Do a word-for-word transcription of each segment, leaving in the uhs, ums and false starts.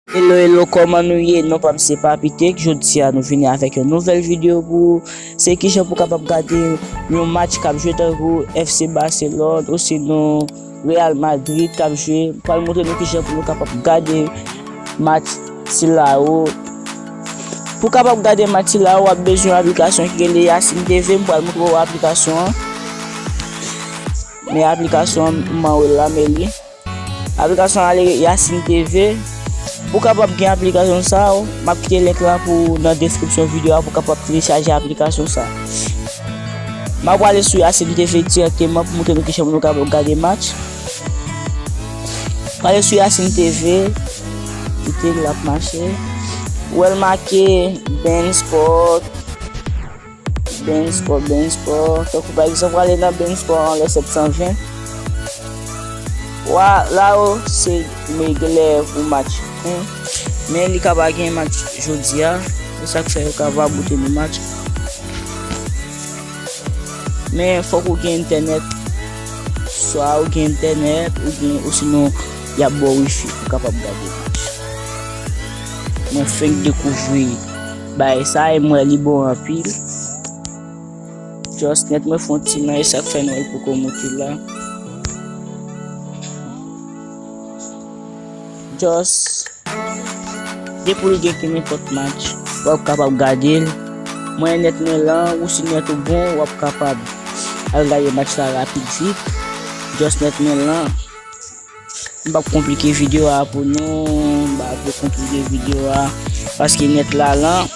Hello, hello, kòman nou ye? Non pa m se Papy Tech. Jodi a nou vini avèk yon nouvèl videyo pou ou. Se kijan pou w kapab gade yon match k ap jwe tankou F C Barcelone osinon Real Madrid k ap jwe. M pral montre nou kijan pou nou kapab gade match sila yo. Pou w kapab gade match sila yo, w ap bezwen yon aplikasyon ki rele Yacine T V. M pral montre w aplikasyon an. Men aplikasyon an, m an wè l la, men li. Aplikasyon an rele Yacine T V. Pou w kapab gen aplikasyon sa, m ap kite link lan pou nan deskripsyon videyo a pou w kapab telechaje aplikasyon sa. M ap prale sou Yacine T V dirèkteman pou montre nou kijan pou nou kapab gade match. Prale sou Yacine T V, kite l ap mache. Ou wè l make Bein Sport, Bein Sport, Bein Sport. Tankou pa egzanp, w ale nan Bein Sport anlè sèt san ven. Wa, la yo se regle pou match en. Men li ka pa gen match jodi a. Se sa k fè yo ka pa boute nou match. Men fòk ou gen entènèt. Swa ou gen entènèt, ou gen, osinon y ap ba w wifi pou w kapab gade match. Mwen fenk dekouvri bagay sa e m wè li bon anpil. Just nèt mwen fè yon ti nan e sa k fè nou wè l poko moute la. Just depi w gen ki nenpòt match, w ap kapab gade l. Mwen nèt mwen lan, ou si nèt ou bon, w ap kapab al gade match la rapid vit. Just nèt mwen lan. M p ap konplike videyo a pou nou, m pa vle konplike videyo a, paske nèt la lan.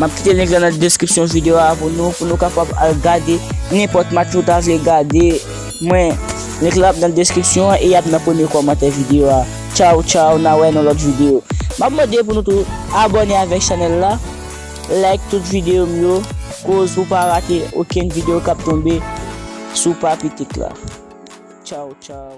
M ap kite link la nan deskripsyon videyo a pou nou, pou nou kapab al gade nenpòt match ou ta vle gade. Mwen, link la ap nan deskripsyon an e y ap nan premye kòmantè videyo a. Tchaw, tchaw, n a wè nan lòt videyo. M ap mande pou nou tou abòne avèk chanèl la, like tout videyo m yo, koz pou pa rate okenn videyo k ap tonbe sou Papy Tech la. Tchaw, tchaw.